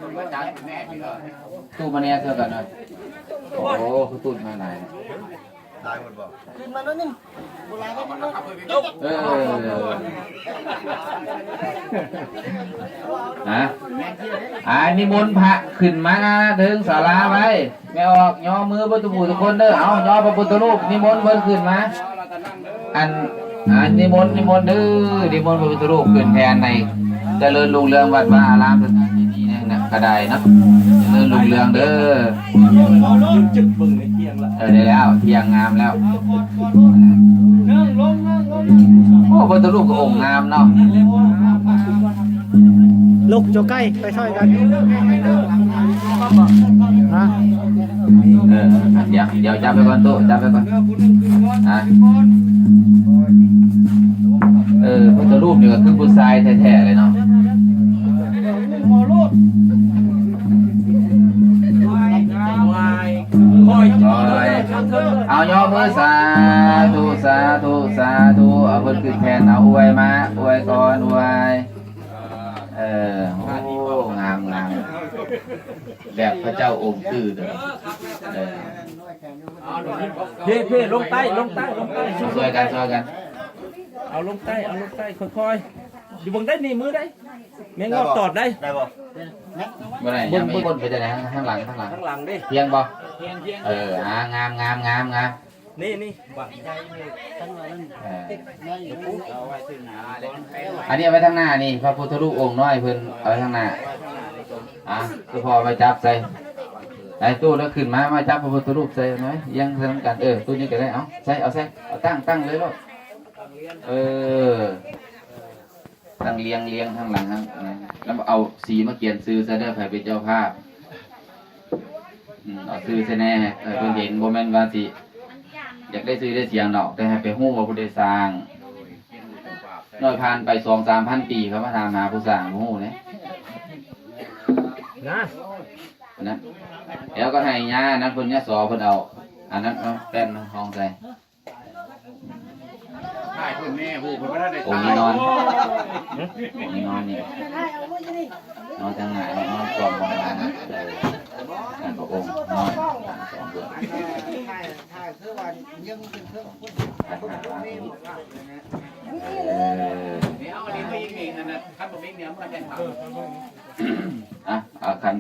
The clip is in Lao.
ຕູ້ມາແນມໃສ່ກັນນະ. ໂອ້ ຄືຕູ້ມາຫຼາຍນະ. ຫຼາຍໝົດບໍ່? ຂຶ້ນມາໜ້ອຍໜຶ່ງ ບໍ່ຫຼາຍເດ້. ເອີ ຮະ ອາ ນິມົນພະຂຶ້ນມາເທິງສາລາໄວ້. ແມ່ອອກ ຍໍມືເບິດທຸກຜູ້ທຸກຄົນເດີ. ເອົາ ຍໍພະພຸດທະຮູບ ນິມົນເພິ່ນຂຶ້ນມາ. ອັນ ອັນ ນິມົນ ນິມົນເດີ ນິມົນພະພຸດທະຮູບຂຶ້ນແທນໃຫ້ຈະເລີນຮຸ່ງເຮືອງວັດວາອາຣາມ ສະຖານທີ່ນີ້ນະ ກະໄດ້ເນາະ. ຈະເລີນຮຸ່ງເຮືອງເດີ. ເອີ ໄດ້ແລ້ວ ທ່ຽງງາມແລ້ວ. ໂອ້ ພຸດທະຮູບກໍອົງງາມເນາະ. ລຸກ ໂຈໄກ ໄປຊ່ອຍກັນ. ຮະ ເອີ ດຽວ ດຽວຈັບໄວ້ກ່ອນ ໂຕ ຈັບໄວ້ກ່ອນ. ຮະ ເອີ ພຸດທະຮູບນີ້ກໍຄືຜູ້ຊາຍແທ້ໆເລີຍເນາະ. ເອົາ ຍົກມື ສາທຸ ສາທຸ ສາທຸ. ເອົາ ເພິ່ນຂຶ້ນແທ່ນ ເອົາ ອວຍມາ ອວຍກ່ອນ ອວຍ. ເອີ ໂອ້ ງາມ ງາມ ແບບພະເຈົ້າອົງຕື້ເດີ. ເອີ ເພ ເພ ລົງໃຕ້ ລົງໃຕ້ ລົງໃຕ້. ຊ່ວຍກັນ ຊ່ວຍກັນ. ເອົາລົງໃຕ້ ເອົາລົງໃຕ້ ຄ່ອຍໆ. ຢູ່ເບິ່ງໄດ້ ນີ້ມືໄດ້ ແມ່ງອກຕອດໄດ້. ໄດ້ບໍ່? ບໍ່ໄດ້ ຍັງມີຄົນໄປຈັ່ງໃດ ທາງຫຼັງ ທາງຫຼັງ ທາງຫຼັງເດ້. ພຽງບໍ່? ພຽງ ພຽງ. ເອີ ອ່າ ງາມ ງາມ ງາມ ງາມ. ນີ້ ນີ້ ເອີ ອັນນີ້ເອົາໄວ້ທາງໜ້ານີ້ ພະພຸດທະຮູບອົງນ້ອຍເພິ່ນເອົາໄວ້ທາງໜ້າ. ອ່າ ຄືພໍໄວ້ຈັບໃສ່ ໄອ້ຕູ້ ແລ້ວຂຶ້ນມາ ມາຈັບພະພຸດທະຮູບໃສ່ໜ້ອຍ ຮຽງໃສ່ນຳກັນ. ເອີ ຕູ້ນີ້ກໍໄດ້ ເອົາໃສ່ ເອົາໃສ່ ເອົາຕັ້ງ ຕັ້ງເລີຍໂລດ. ເອີ ຕັ້ງລຽງ ລຽງທາງຫຼັງຫັ້ນ ແລ້ວເອົາສີມາຂຽນຊື່ໃສ່ເດີ ໃຜເປັນເຈົ້າພາບ. ອືມ ເອົາຊື່ໃສ່ແດ່ ໃຫ້ເພິ່ນເຫັນ. ບໍ່ແມ່ນວ່າຊິຢາກໄດ້ຊື່ໄດ້ສຽງດອກ ແຕ່ໃຫ້ໄປຮູ້ວ່າຜູ້ໃດສ້າງ. ນ້ອຍຜ່ານໄປສອງສາມພັນປີ ເຂົາມາຖາມຫາຜູ້ສ້າງ ບໍ່ຮູ້ເດ້. ນະ ນະ ແລ້ວກໍໃຫ້ຍ່ານັ້ນເພິ່ນ ຍ່າສໍເພິ່ນເອົາອັນນັ້ນ ເອົາແປ້ນມາຮອງໃສ່. ຖ່າຍເພິ່ນແດ່ ໂຫ ເພິ່ນບໍ່ທັນໄດ້ ອົງນີ້ນອນ ອົງນີ້ນອນນີ້ ນອນທາງໜ້າ ນອນກອມມອງມານະ. ເອີ ນັ້ນພະອົງນ້ອຍ ສອງເບື້ອງ. ເອີ ເອົາອັນນີ້ມາອີກນີ້ ອັນນັ້ນ ຄັນບໍ່ມີເມຍ ມັນກໍແມ່ນ ອ່ະ ເອົາຄັນ